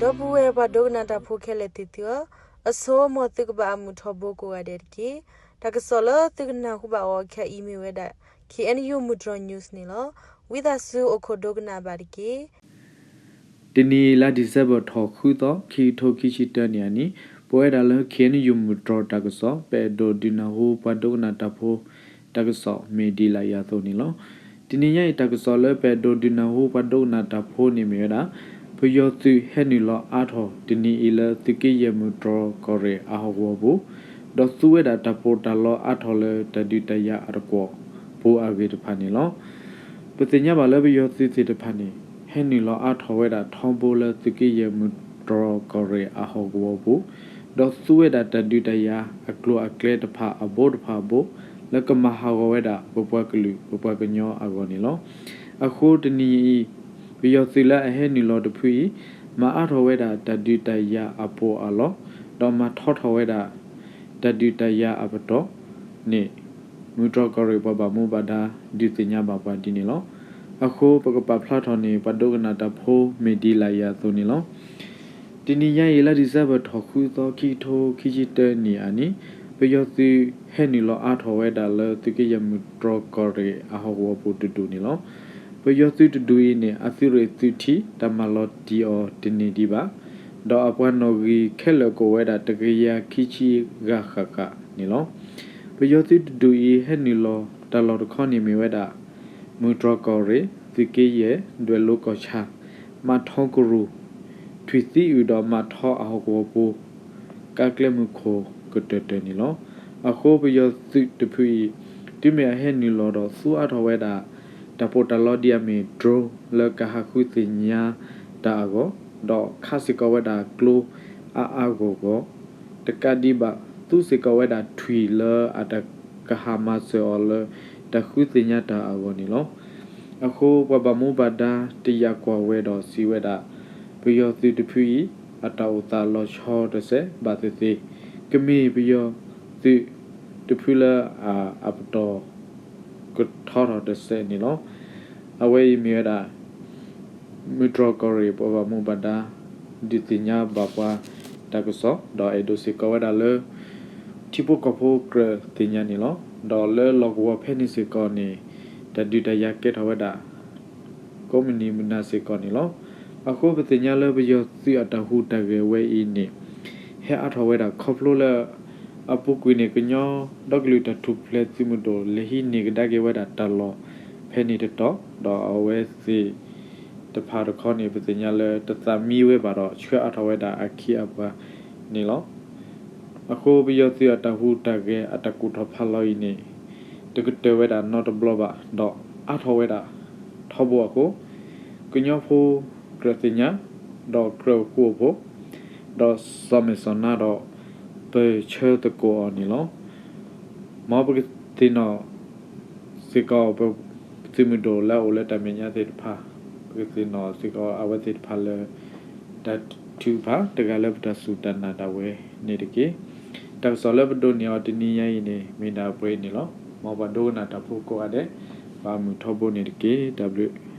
ဒီပုၢ်ဝဲၢ်ပှၤဒိကနၣ်တၢ်ဖိခဲလၢာ်သ့ၣ်သုဧၢ, အဆိ မ်သုကဘၣ်အမုာ်ထီဘိကိးဂၤဒဲးတက့ၢ်. တၢ်ကစီၣ်လၢသုကနၢ်ဟူဘၣ်အီၤခဲအံၤမ့ၢ်ဝဲဒၣ် K N U မုၢ်တြီၤ news န့ၣ်လီၤ. ဝံသးစူၤအိၣ်ခိးဒိကနၣ်ဘၣ်တက့ၢ်. တနံၤအံၤ လါဒံၣ်စဲဘၢၣ်ထီၣ်ဃုသီ ခံကထိခံဆံတၢနံၣ်အနံၤ, ပဝဲဒၣ်လၢ K N U မုၢ်တြီၤတၢ်ကစီၣ် ပအဲၣ်ဒိးဒုးနၢ်ဟူပှၤဒိကနၣ်တၢ်ဖိ တၢ်ကစီၣ်မ့ၢ်ဒ်လာ်အံၤအသိးန့ၣ်လီၤ. တနံၤညါအံၤ တၢ်ကစီၣ်လၢပအဲၣ်ဒိးဒုးနၢ်ဟူပှၤဒိကနၣ်တၢ်ဖိန့ၣ်မ့ၢ်ဝဲဒၣ် ပယီၤသုးဟဲနုာ်လီၤအါထီၣ်တနံၤအံၤလၢသုးက့ယဲၢ်မုၢ်တြီၤကီၢ်ရ့ၣ်အဟီၣ်ကဝီၤပူၤ, ဒီးသူဝဲဒၣ်တၢ်ပီးတၢ်လီအါထီၣ်လၢတၢ်ဒုးတၢ်ယၤအတကွီၣ်ပူၤအဂ့ၢ်တဖၣ်န့ၣ်လီၤ. ပသ့ၣ်ညါဘၣ်လၢပယီၤသုးသ့ၣ်တဖၣ်န့ၣ် ဟဲနုာ်လီၤအါထီၣ်ဝဲဒၣ်ထီဘိလၢသုးက့ယဲၢ်မုၢ်တြီၤကီၢ်ရ့ၣ်အဟီၣ်ကဝီၤပူၤ, ဒီးသူဝဲဒၣ်တၢ်ဒုးတၢ်ယၤအကျိၤအကျဲတဖၣ်အဘိတဖၣ်အဘိ လၢကမၤဟးဂီၤဝဲဒၣ်ပပှၤကလုာ်ပပှၤကညီအဂီၢ်န့ၣ်လီၤ. အဃိတနံၤအံၤ ပယီၤသုးလၢအဟဲနုာ်လီၤတဖုအံၤ မၤအါထီၣ်ဝဲဒၣ်တၢ်ဒုးတၢ်ယၤအပီးအလီ ဒီးမၤထီထီၣ်ဝဲဒၣ် တၢ်ဒုးတၢ်ယၤအပတီၢ်န့ၣ် မုၢ်တြီၤကီၢ်ရ့ၣ်ပှၤဘၣ်မူဘၣ်ဒါ ဒုးသ့ၣ်ညါဘၣ်ပှၤဒ်န့ၣ်လီၤ. အဃိပကပာ်ဖျါထီၣ်န့ၢ်ပှၤဒိကနၣ်တၢ်ဖိမ့ၢ်ဒ်လာ်အံၤအသိးန့ၣ်လီၤ. တနံၤညါအံၤ လါဒံၣ်စဲဘၢၣ်ထီၣ်ဃုသီ ခံကထိခံဆံတၢနံၣ်အနံၤ, ပယီၤသုးဟဲနုာ်လီၤအါထီၣ်ဝဲဒၣ်လၢသုးက့ယဲၢ်မုၢ်တြီၤကီၢ်ရ့ၣ်အဟီၣ်ကဝီၤပူၤတဒူၣ်န့ၣ်လီၤ. ပယီၤသုးတဒူၣ်အံၤန့ၣ် အသုးရ့ၣ်သုးထံး တၢ်မၤလီၤတံၢ်အီၤတန့ၢ်ဒံးဘၣ်, ဒီးအပှၤနီၣ်ဂံၢ်ခဲလၢာ်ကအိၣ်ဝဲဒၣ်တကယၤခံဆံဂၤဃၣ်ဃၣ်န့ၣ်လီၤ. ပယီၤသုးတဒူၣ်အံၤ ဟဲနုာ်လီၤတၢ်လီၢ်တခီန့ၣ်မ့ၢ်ဝဲဒၣ် မုၢ်တြီၤကီၢ်ရ့ၣ်, သုးက့ယဲၢ်, ဒွဲၣ်လိၤကီၢ်ဆၣ်, မးထီကရူၢ်, ထွံၣ်သံအုၣ်ဒီးမးထီအဟီၣ်ကဝီၤပူၤ ကါကျဲမုၢ်ခိၣ်ကတၢၢ်တၢၢ်န့ၣ်လီၤ. အဃိပယီၤသုးတဖုအံၤ တုၤမ့ၢ်အဟဲနုာ်လီၤဒီးသူအါထီၣ်ဝဲဒၣ် တၢ်ပီးတၢ်လီဒ်အမ့ၢ် drone လၢကဟးဃုသ့ၣ်ညါတၢ်အဂီၢ်, ဒီးခးစ့ၢ်ကီးဝဲဒၣ်ကျိအါအါဂီၢ်ဂီၢ်, တကးဒံးဘၣ် သူစ့ၢ်ကီးဝဲဒၣ်ထွံၣ်လၢအတကဟးမၤစၢၤအီၤလၢ တၢ်ဃုသ့ၣ်ညါတၢ်အဂီၢ်န့ၣ်လီၤ. အဃိပှၤဘၣ်မူဘၣ်ဒါတယာ်ကွၢ်ဝဲဒီးစံးဝဲဒၣ် ပယီၤသုးတဖုအံၤ အတၢ်အိၣ်သးလီၤဆီတစဲးဘၣ်သ့ၣ်သ့ၣ်, ကမ့ၢ်ပယီၤသုးတဖုလၢအပတီၢ်ကထီထီၣ်တစဲးန့ၣ်လီၤ. အဝဲအံၤမ့ၢ်ဝဲဒၣ် မုၢ်တြီၤကီၢ်ရ့ၣ်ပှၤဘၣ်မူဘၣ်ဒါ ဒုးသ့ၣ်ညါဘၣ်ပှၤတၢ်ကစီၣ် ဒီးအဲၣ်ဒိးစ့ၢ်ကီးဝဲဒၣ်လၢ ထံဖိကီၢ်ဖိကြၢးသ့ၣ်ညါန့ၣ်လီၤ. ဒီးလၢလီၢ်ကဝီၤဖဲန့ၣ်စ့ၢ်ကီးန့ၣ် တၢ်ဒုးတၢ်ယၤကဲထီၣ်ဝဲဒၣ် ကိးမုၢ်နံၤမုၢ်နၤစ့ၢ်ကီးန့ၣ်လီၤ. အဃိပသ့ၣ်ညါလၢပယီၤသုးအတၢ်ဟူးတၢ်ဂဲၤဝဲအံၤန့ၣ် ဟဲအါထီၣ်ဝဲဒၣ်ခီဖျိလၢ အပူၤကွံာ်န့ၣ် ကညီဒီကလုာ်တၢ်ထူၣ်ဖျဲးသုးမုၢ်ဒိၣ် လဲၤဟံးန့ၢ်ကဒါက့ၤဝဲဒၣ်တၢ်လီၢ်ဖဲန့ၣ်တတီၤ, ဒီးအဝဲသ့ၣ်တဖၣ်တခီန့ၣ် ပသ့ၣ်ညါလၢတသးမံဝဲဘၣ်ဒီး ဆှၢအါထီၣ်ဝဲဒၣ်အခံအပှၤန့ၣ်လီၤ. အဃိပယီၤသုးအတၢ်ဟူးတၢ်ဂဲၤအတၢ်ကူၣ်ထီၣ်ဖးလီၤအံၤန့ၣ် တကတၢၢ်ဝဲဒၣ်နီတဘျီဘၣ် ဒီးအါထီၣ်ဝဲဒၣ်ထီဘိအဃိ ကညီဖိကြၢးသ့ၣ်ညါ ဒီးကြၢးဃူအိၣ်ဖိး ဒီးစီၤမဲာ်စီၤနါဒီး ပၢၢ်ဆၢသကိးအီၤန့ၣ်လီၤ. မ်ပကသ့ၣ်နီၣ်စ့ၢ်ကီး ပသုးမုၢ်ဒိၣ်လၢအအိၣ်လၢတၢ်မဲာ်ညါသ့ၣ်တဖၣ်, ပကသ့ၣ်နီၣ်စ့ၢ်ကီးအဝဲသ့ၣ်တဖၣ်လၢ တၢ်ထုကဖၣ်တဂၤလၢပတၢ်စူၢ်တၢ်နာ်ဒၣ်ဝဲန့ၣ်တက့ၢ်. တၢ်ကစီၣ်လၢပဒိးန့ၢ်အီၤတနံၤညါအံၤန့ၣ် မ့ၢ်ဒၣ်ပှဲၤအံၤန့ၣ်လီၤ. မ်ပှၤဒိကနၣ်တၢ်ဖိကိးဂၤဒဲး ဘၣ်မုာ်ထီဘိန့ၣ်တက့ၢ်. တၢ်ဘျုး